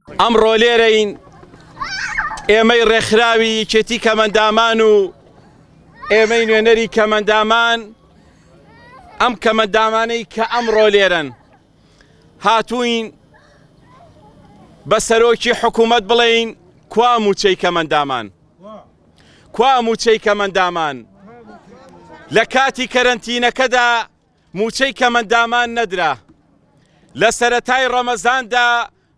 ئەمڕۆ لێرەین ئێمەی ڕێکخراوی یەکێتی کەمەندامان و ئێمەی نوێنەری کەمەندامان ئەم کەمەندامانەی کە ئەمڕۆ لێرەن هاتووین بە سەرۆکی حکوومەت بڵێین کوا موچەی کەمەندامان کوا موچەی کەمەندامان لە کاتی کەرەنتینەکەدا موچەی کەمەندامان نەدرا لە سەرەتای ڕەمەزاندا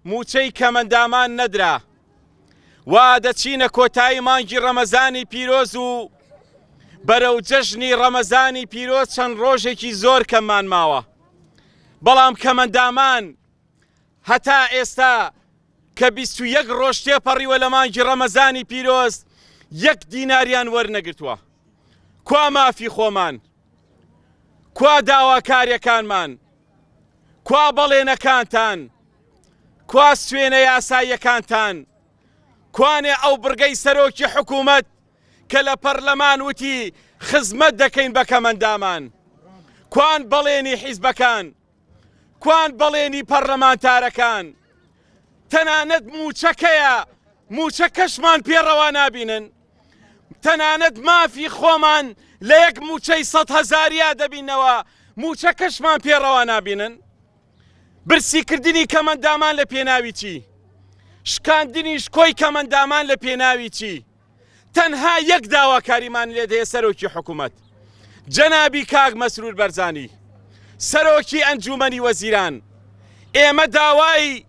موچەی کەمەندامان نەدرا وا دەچینە کۆتایی مانگی ڕەمەزانی پیرۆز و بەرەو جەژنی ڕەمەزانی پیرۆز چەند ڕۆژێکی زۆر کەممان ماوە بەڵام کەمەندامان هەتا ئێستا کە 21 ڕۆژ تێپەڕیوە لە مانگی ڕەمەزانی پیرۆز یەک دیناریان وەرنەگرتووە کوا مافی خۆمان کوا داواکاریەکانمان کوا بەڵێنەکانتان؟ کوا سوێنە یاساییەکانتان؟ کوانێ ئەو بڕگەی سەرۆکی حکوومەت کە لە پەرلەمان وتی خزمەت دەکەین بە کەمەندامان؟ کوان بەڵێنی حیزبەکان؟ کوان بەڵێنی پەرلەمانتارەکان؟ تەنانەت مووچەکەیە مووچەکەشمان پێ ڕەوا نابینن؟ تەنانەت مافی خۆمان لە یەک مووچەی سەد هەزاریا دەبینەوە، مووچەکەشمان پێ ڕەوا نابینن؟ برسیکردنی کەمەندامان لە پێناوی چی؟ شکاندنی شکۆی کەمەندامان لە پێناوی چی؟ تەنها یەک داواکاریمان لێت هەیە سەرۆکی حکوومەت، جەنابی کاک مەسرور بەرزانی، سەرۆکی ئەنجوومەنی وەزیران، ئێمە داوای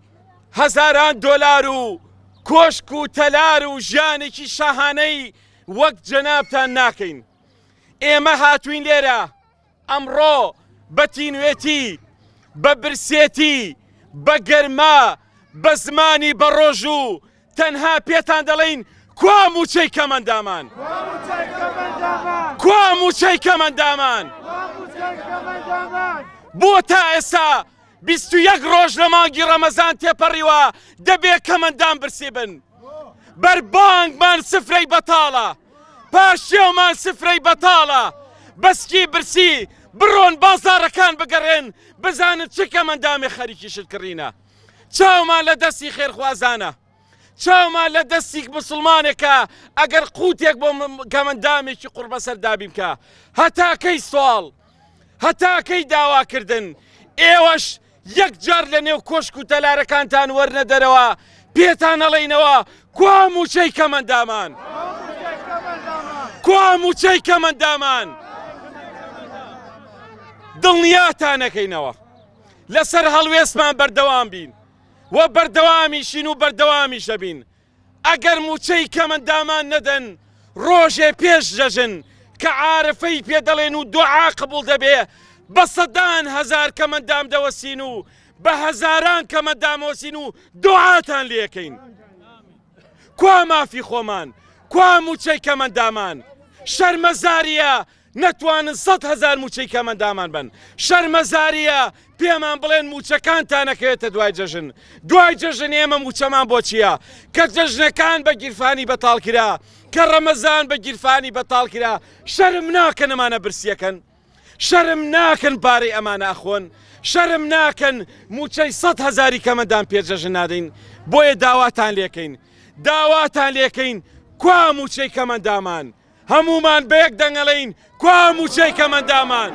هەزاران دۆلار و کۆشک و تەلار و ژیانێکی شاهانەی وەک جەنابتان ناکەین. ئێمە هاتووین لێرە ئەمڕۆ بە تینوێتی، بە برسێتی، بە گەرما، بە زمانی بەڕۆژ و تەنها پێتان دەڵێین کوا مووچەی کەمەندامان؟ کوا مووچەی کەمەندامان؟ بۆ تا ئێستا 21 ڕۆژ لە مانگی ڕەمەزان تێپەڕیوە دەبێ کەمەندان برسی بن بەربانگمان سفرەی بەتاڵە پارشێومان سفرەی بەتاڵە بەسکی برسی بڕۆن بازاڕەکان بگەڕێن بزانن چ کەمەندامێ خەریکی شت کڕینە چاومان لە دەستی خێرخوازانە چاومان لە دەستی مسلمانێکە ئەگەر قوتێک بۆ کەمەندامێکی قوڕبەسەر دابین بکە هەتا کەی سواڵ هەتا کەی داواکردن ئێوەش یەک جار لە نێو کۆشک و تەلارەکانتان وەرنە دەرەوە پێتان ئەڵێینەوە کوا موچەی کەمەندامان کوا موچەی کەمەندامان دڵنیاتانەکەینەوە لەسەر هەڵوێستمان بەردەوام بین و بەردەوامیشین و بەردەوامیش دەبین ئەگەر مووچەی کەمەندامان نەدەن ڕۆژێ پێش جەژن کە عارفەی پێ دەڵێن و دوعا قبوڵ دەبێ بە سەدان هەزار کەمەندام دەوەسین و بە هەزاران کەمەندامۆسین و دوعاتان لێکەین کوا مافی خۆمان کوا مووچەی کەمەندامان شەرمەزاریە نەتوانن 100 هەزار مووچەی کەمەندامان بەن شەرمەزاریە پێمان بڵێن مووچەکانتان ئەکەوێتە دوای جەژن دوای جەژن ئێمە مووچەمان بۆ چییە کە جەژنەکان بە گیرفانی بەتاڵ کرا کە ڕەمەزان بە گیرفانی بەتاڵ کرا شەرم ناکەن ئەمانە برسیەکەن شەرم ناکەن پارەی ئەمانە ئەخۆن شەرم ناکەن مووچەی سەد هەزاری کەمەندان پێ جەژن نادەین بۆیە داواتان لێکەین داواتان لێکەین کوا مووچەی کەمەندامان هەموومان بە یەک دەنگ ئەڵێین کوا مووچەی کەمەندامان.